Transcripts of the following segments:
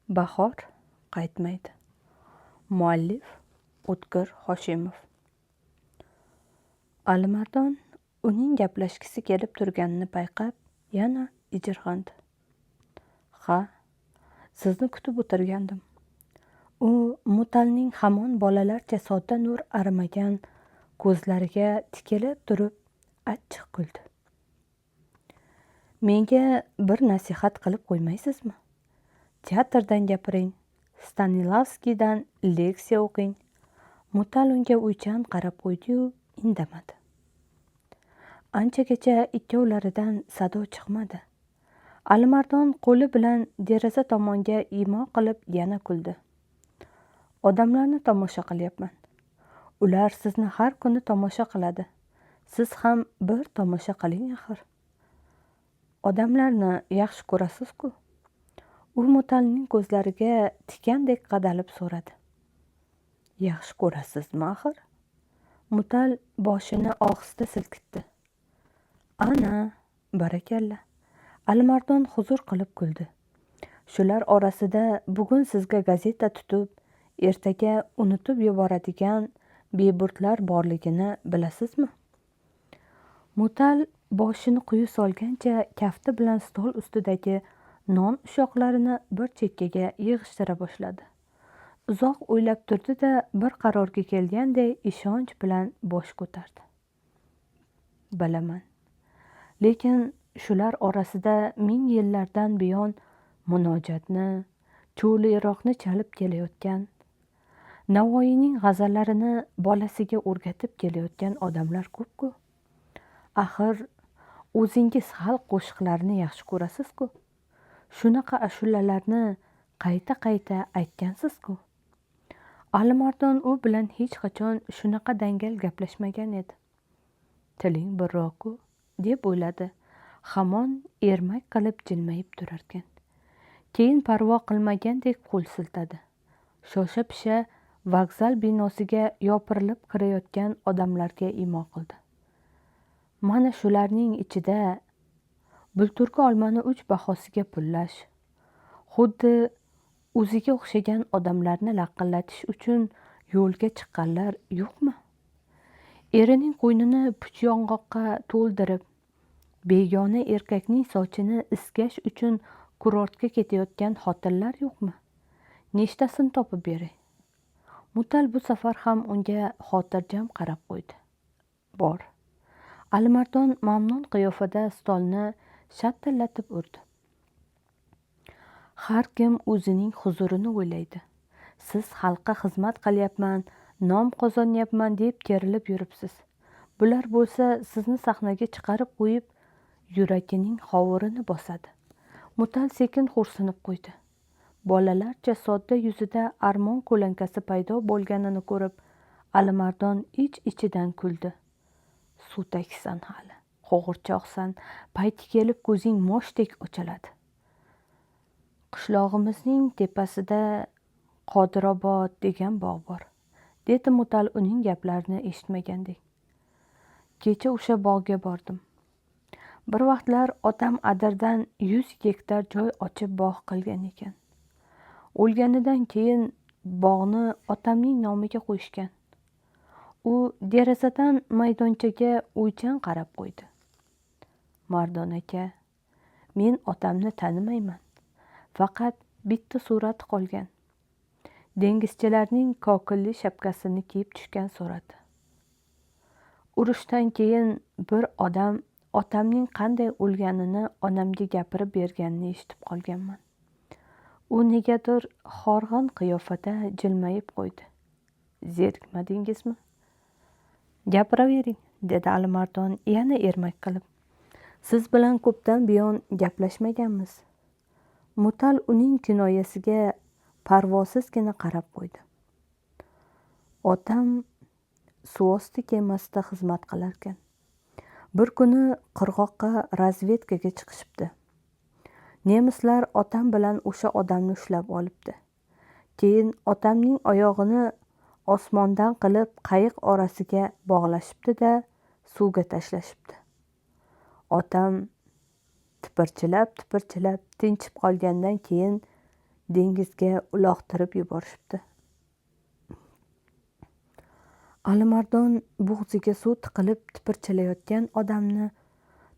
Bahor qaytmaydi. Muallif O'tkir Hoshimov. Alimardon uning gaplashgisi kelib turganini payqab, yana ijirg'andi. Ha, sizni kutib o'tirgandim. U Mutalning hamon bolalarcha sodda nur arimagan ko'zlariga tikilib turib achchiq kuldi. Menga bir nasihat qilib qo'ymaysizmi? Teatrdan gapiring, Stanislavskiydan leksiya o'qing. Mutal unga o'ychan qarab qo'ydi-yu, indamadi. Anchagacha ikkovlaridan sado chiqmadi. Alimardon qo'li bilan deraza tomonga imo qilib yana kuldi. Odamlarni tomosha qilyapman. Ular sizni har kuni tomosha qiladi. Siz ham bir tomosha qiling axir. Odamlarni yaxshi ko'rasiz-ku. U Mutalning ko'zlariga tikandek qadalib so'radi. Yaxshi ko'rasizmi axir? Mutal boshini ohista silkitdi. Ana, barakalla. Alimardon huzur qilib kuldi. Shular orasida bugun sizga gazeta tutib, ertaga unutib yuboradigan beburdlar borligini bilasizmi? Mutal boshini quyi solgancha kafti bilan stol ustidagi non ushoqlarini bir chekkaga yig'ishtira boshladi. Uzoq o'ylab turdi-da, bir qarorga kelganday ishonch bilan bosh ko'tardi. Bilaman. Lekin shular orasida ming yillardan buyon munojatni, cho'li Iroqni chalib kelayotgan, Navoiyning g'azallarini bolasiga o'rgatib kelayotgan odamlar ko'p-ku. Axir o'zingiz xalq qo'shiqlarini yaxshi ko'rasiz-ku. Shunaqa ashulalarni qayta-qayta aytgansiz-ku. Alimardon u bilan hech qachon shunaqa dangal gaplashmagan edi. Tiling birroq-ku, deb o'yladi. Hamon ermak qilib jilmayib turarkan. Keyin parvo qilmagandek qo'l siltadi. Shosha-pisha vokzal binosiga yopirilib kirayotgan odamlarga imo qildi. Mana shularning ichida bulturgi olmani 3 bahosiga pullash, xuddi o'ziga o'xshagan odamlarni laqillatish uchun yo'lga chiqqanlar yo'qmi? Erining qo'ynini puch yong'oqqa to'ldirib, begona erkakning sochini iskash uchun kurortga ketayotgan xotinlar yo'qmi? Nechtasini topib beray? Mutal bu safar ham unga xotirjam qarab qo'ydi. Bor. Alimardon mamnun qiyofada stolni shatillatib urdi. Har kim o'zining huzurini o'ylaydi. Siz xalqqa xizmat qilyapman, nom qozonyapman deb kerilib yuribsiz. Bular bo'lsa sizni sahnaga chiqarib qo'yib, yuragining hovurini bosadi. Mutal sekin xo'rsinib qo'ydi. Bolalarcha sodda yuzida armon ko'lankasi paydo bo'lganini ko'rib, Alimardon ich-ichidan kuldi. Sutaksan hali, qo'g'irchoqsan, payti kelib ko'zing moshdek ochiladi. Qishlog'imizning tepasida Qodirobod degan bog' bor, dedi Mutal uning gaplarini eshitmagandek. Kecha o'sha bog'ga bordim. Bir vaqtlar otam adirdan 100 gektar joy ochib bog' qilgan ekan. O'lganidan keyin bog'ni otamning nomiga qo'yishgan. U derazadan maydonchaga o'ychan qarab qo'ydi. Mardon aka, men otamni tanimayman. Faqat bitta surati qolgan. Dengizchilarning kokilli shapkasini kiyib tushgan surati. Urushdan keyin bir odam otamning qanday o'lganini onamga gapirib berganini eshitib qolganman. U negadir horg'in qiyofada jilmayib qo'ydi. Zerikmadingizmi? Gapiravering, dedi Alimardon yana ermak qilib. Siz bilan ko'pdan buyon gaplashmaganmiz. Mutal uning kinoyasiga parvosizgina qarab qo'ydi. Otam suvosti kemasida xizmat qilarkan. Bir kuni qirg'oqqa razvedkaga chiqishibdi. Nemislar otam bilan o'sha odamni ushlab olibdi. Keyin otamning oyog'ini osmondan qilib qayiq orasiga bog'lashibdi-da, suvga tashlashibdi. Otam tipirchilab-tipirchilab tinchib qolgandan keyin Dengizga uloqtirib yuborishibdi. Alimardon bo'g'ziga suv tiqilib tipirchilayotgan odamni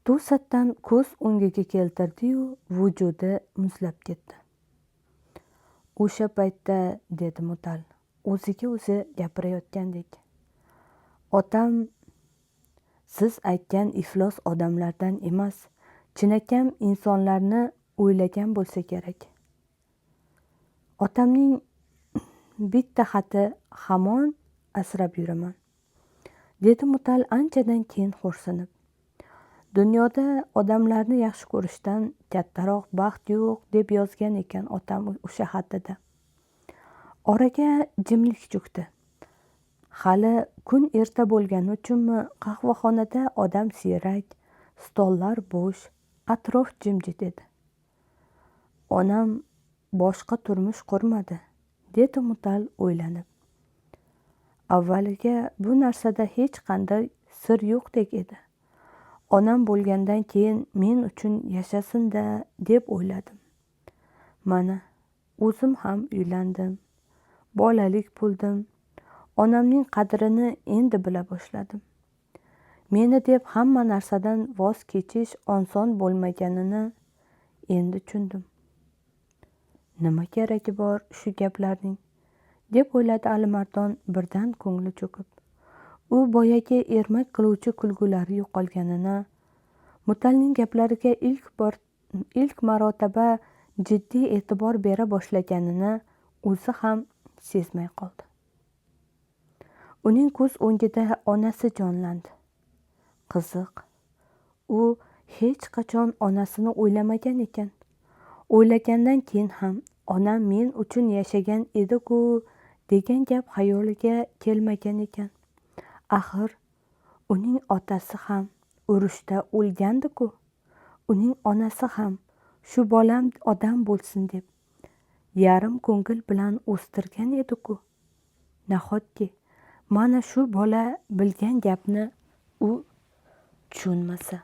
to'satdan ko'z o'ngiga keltirdi-yu, vujudi muzlab ketdi. O'sha paytda, dedi Mutal, o'ziga o'zi gapirayotgandek, otam siz aytgan iflos odamlardan emas, chinakam insonlarni o'ylagan bo'lsa kerak. Otamning bitta xati hamon asrab yuraman, dedi Mutal anchadan keyin xo'rsinib. Dunyoda odamlarni yaxshi ko'rishdan kattaroq baxt yo'q, deb yozgan ekan otam o'sha xatida. Oraga jimlik cho'kdi. Hali kun erta bo'lgani uchunmi qahvaxonada odam siyrak, stollar bo'sh, atrof jimjit edi. Onam boshqa turmush qurmadi, dedi Mutal o'ylanib. Avvaliga bu narsada hech qanday sir yo'qdek edi. Onam bo'lgandan keyin men uchun yashasin-da, deb o'yladim. Mana o'zim ham uylandim, bolalik bo'ldim. Onamning qadrini endi bila boshladim. Meni deb hamma narsadan voz kechish oson bo'lmaganini endi tushundim. Nima keragi bor shu gaplarning, deb o'yladi Alimardon birdan ko'ngli cho'kib. U boyagi ermak qiluvchi kulgulari yo'qolganini, Mutalning gaplariga ilk marotaba jiddiy e'tibor bera boshlaganini o'zi ham sezmay qoldi. Uning ko'z o'ngida onasi jonlandi. Qiziq, u hech qachon onasini o'ylamagan ekan. O'ylagandan keyin ham onam men uchun yashagan edi-ku degan gap xayoliga kelmagan ekan. Axir uning otasi ham urushda o'lgandi-ku. Uning onasi ham shu bolam odam bo'lsin deb yarim ko'ngil bilan o'stirgan edi-ku. Nahotki mana shu bola bilgan gapni u tushunmasa.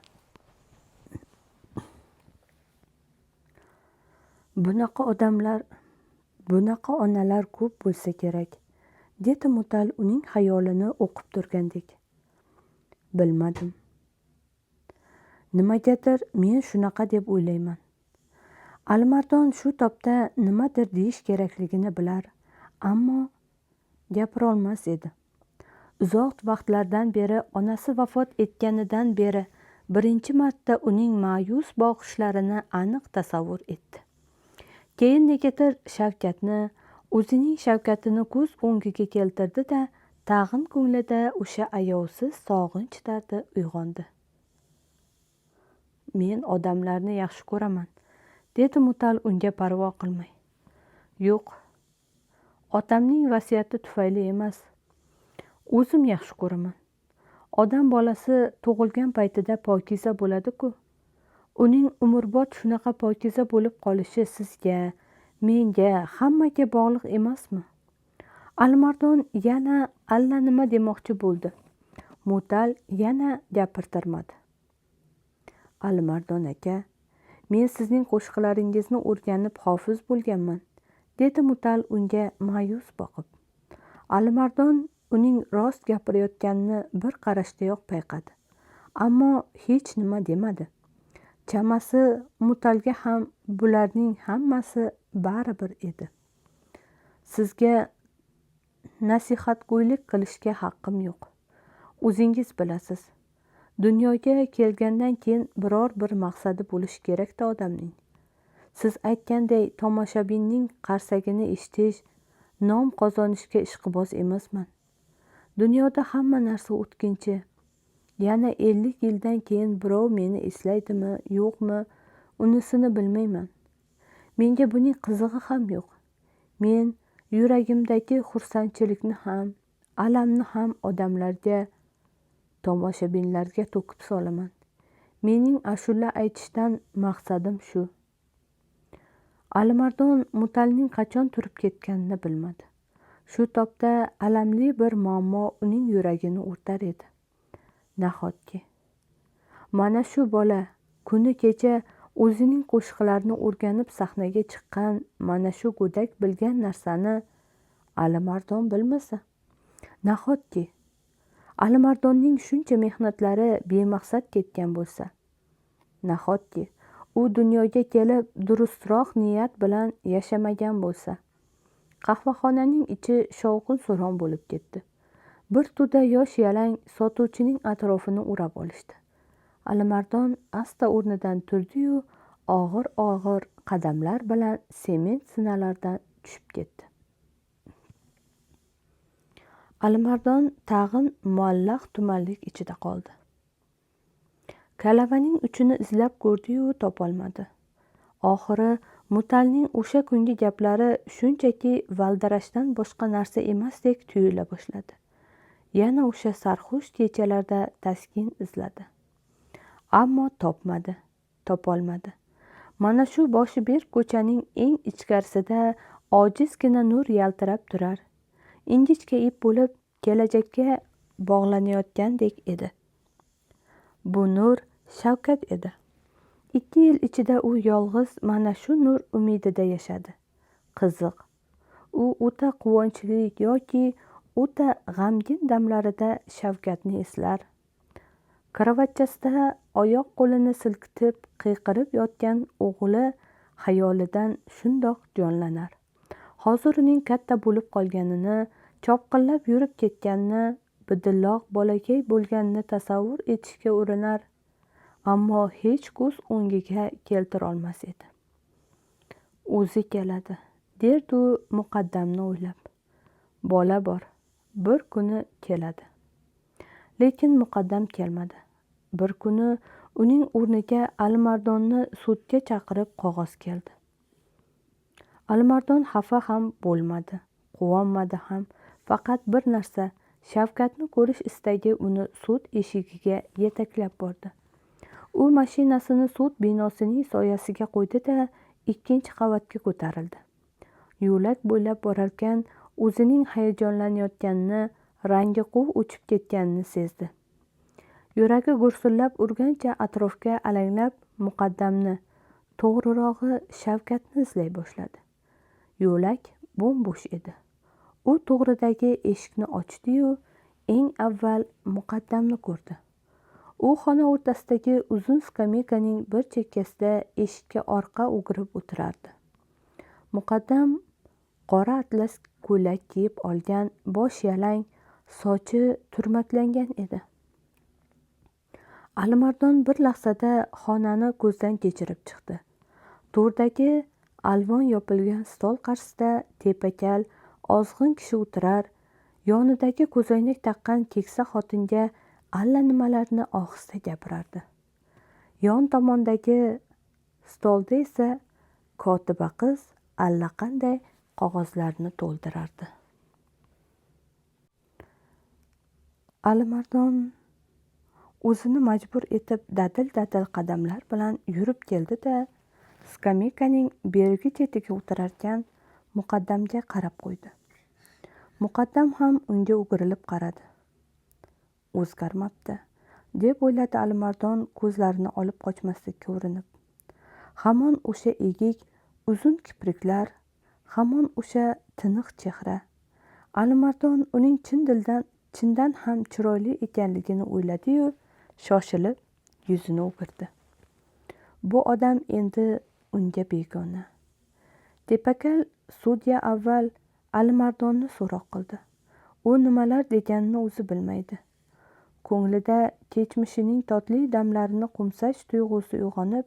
Bunaqa odamlar, bunaqa onalar ko'p bo'lsa kerak, dedi Mutal uning xayolini o'qib turgandek. Bilmadim. Nimagadir men shunaqa deb o'ylayman. Alimardon shu topda nimadir deyish kerakligini bilar, ammo gapirolmas edi. Uzoq vaqtlardan beri, onasi vafot etganidan beri birinchi marta uning ma'yus boqishlarini aniq tasavvur etdi. Keyin negadir Shavkatni, o'zining Shavkatini ko'z o'ngiga keltirdi-da, tag'in ko'nglida o'sha ayovsiz sog'inch dardi uyg'ondi. Men odamlarni yaxshi ko'raman, dedi Mutal unga parvo qilmay. Yo'q, otamning vasiyati tufayli emas. O'zim yaxshi ko'raman. Odam bolasi tug'ilgan paytida pokiza bo'ladi-ku. Uning umrbod shunaqa pokiza bo'lib qolishi sizga, menga, hammaga bog'liq emasmi? Alimardon yana allanima demoqchi bo'ldi. Mutal yana gapirtirmadi. Alimardon aka, men sizning qo'shiqlaringizni o'rganib hofiz bo'lganman, dedi Mutal unga ma'yus boqib. Alimardon uning rost gapirayotganini bir qarashdayoq payqadi, ammo hech nima demadi. Chamasi Mutalga ham bularning hammasi baribir edi. Sizga nasihatgo'ylik qilishga haqqim yo'q. O'zingiz bilasiz. Dunyoga kelgandan keyin biror bir maqsadi bo'lishi kerak-da odamning. Siz aytganday tomoshabinning qarsagini eshitish, nom qozonishga ishqiboz emasman. Dunyoda hamma narsa o'tkinchi. Yana 50 yildan keyin birov meni eslaydimi, yo'qmi, unisini bilmayman. Menga buning qizig'i ham yo'q. Men yuragimdagi xursandchilikni ham, alamni ham odamlarga, tomoshabinlarga to'kib solaman. Mening ashula aytishdan maqsadim shu. Alimardon Mutalning qachon turib ketganini bilmadi. Shu topda alamli bir muammo uning yuragini o'rtar edi. Nahotki mana shu bola kuni kecha O'zining qo'shiqlarini o'rganib sahnaga chiqqan mana shu go'dak bilgan narsani Alimardon bilmasa, nahotki Alimardonning shuncha mehnatlari bemaqsad ketgan bo'lsa, nahotki u dunyoga kelib durustroq niyat bilan yashamagan bo'lsa. Qahvaxonaning ichi shovqin-suron bo'lib ketdi. Bir to'da yosh yalang sotuvchining atrofini o'rab olishdi. Alimardon asta o'rnidan turdi-yu, og'ir-og'ir qadamlar bilan sement sinalardan tushib ketdi. Alimardon tag'in muallaq tumanlik ichida qoldi. Kalavaning uchini izlab ko'rdi-yu, topolmadi. Oxiri Mutalning o'sha kungi gaplari shunchaki valdirashdan boshqa narsa emasdek tuyula boshladi. Yana o'sha sarxush kechalarda taskin izladi. Ammo topmadi, topolmadi. Mana shu boshi berk ko'chaning eng ichkarisida ojizgina nur yaltirab turar. Ingichka ip bo'lib kelajakka bog'lanayotgandek edi. Bu nur Shavkat edi. 2 yil ichida u yolg'iz mana shu nur umidida yashadi. Qiziq, u o'ta quvonchli yoki o'ta g'amgin damlarida Shavkatni eslar. Karavotchasida oyoq qo'lini silkitib qiyqirib yotgan o'g'li xayolidan shundoq jonlanar. Hozir uning katta bo'lib qolganini, chopqillab yurib ketganini, bidilloq bolakay bo'lganini tasavvur etishga urinar, ammo hech ko'z o'ngiga keltira olmas edi. O'zi keladi, derdi u muqaddamni o'ylab. Bola bor, bir kuni keladi. Lekin muqaddam kelmadi. Bir kuni uning o'rniga Alimardonni sudga chaqirib qog'oz keldi. Alimardon xafa ham bo'lmadi, quvonmadi ham. Faqat bir narsa, Shavkatni ko'rish istagi uni sud eshigiga yetaklab bordi. U mashinasini sud binosining soyasiga qo'ydi-da, 2-chi qavatga ko'tarildi. Yo'lak bo'ylab borarkan o'zining hayajonlanayotganini, rangi quv o'chib ketganini sezdi. Yuragi gursillab urgancha atrofga alanglab muqaddamni, to'g'rirog'i Shavkatni izlay boshladi. Yo'lak bo'm-bo'sh edi. U to'g'ridagi eshikni ochdi-yu, eng avval muqaddamni ko'rdi. U xona o'rtasidagi uzun skameykaning bir chekkasida eshikka orqa o'girib o'tirardi. Muqaddam qora atlas ko'ylak kiyib olgan, bosh yalang, sochi turmaklangan edi. Alimardon bir lahzada xonani ko'zdan kechirib chiqdi. To'rdagi alvon yopilgan stol qarshisida tepakal, ozg'in kishi o'tirar, yonidagi ko'zoynak taqqan keksa xotinga allanimalarni ohista gapirardi. Yon tomondagi stolda esa kotiba qiz allaqanday qog'ozlarni to'ldirardi. Alimardon o'zini majbur etib dadil-dadil qadamlar bilan yurib keldi-da, skameykaning berigi chetiga o'tirarkan muqaddamga qarab qo'ydi. Muqaddam ham unga o'girilib qaradi. O'zgarmabdi, deb o'yladi Alimardon ko'zlarini olib qochmaslikka urinib. Hamon o'sha egik, uzun kipriklar, hamon o'sha tiniq chehra. Alimardon uning chindan ham chiroyli ekanligini o'yladi-yu, shoshilib yuzini o'girdi. Bu odam endi unga begona. Tepakal sudya avval Alimardonni so'roq qildi. U nimalar deganini o'zi bilmaydi. Ko'nglida kechmishining totli damlarini qo'msash tuyg'usi uyg'onib,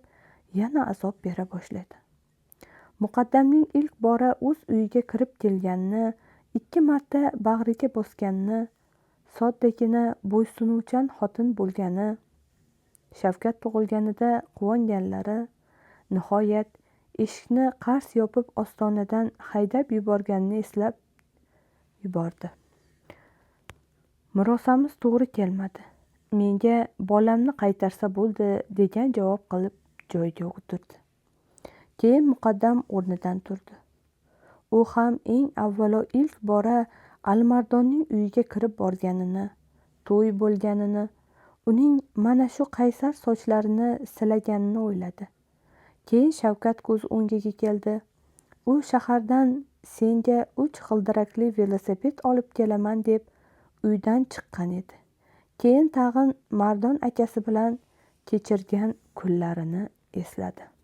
yana azob bera boshladi. Muqaddamning ilk bora o'z uyiga kirib kelganini, 2 marta bag'riga bosganini, soddagina bo'ysunuvchan xotin bo'lgani, Shavkat tug'ilganida quvonganlari, nihoyat eshikni qars yopib ostonadan haydab yuborganini eslab yubordi. Murosamiz to'g'ri kelmadi. Menga bolamni qaytarsa bo'ldi degan javob qilib joyiga o'tirdi. Keyin muqaddam o'rnidan turdi. U ham eng avvalo ilk bora Alimardonning uyiga kirib borganini, to'y bo'lganini, uning mana shu qaysar sochlarini silaganini o'yladi. Keyin Shavkat ko'z o'ngiga keldi. U shahardan senga 3 g'ildirakli velosiped olib kelaman deb uydan chiqqan edi. Keyin tag'in Mardon akasi bilan kechirgan kunlarini esladi.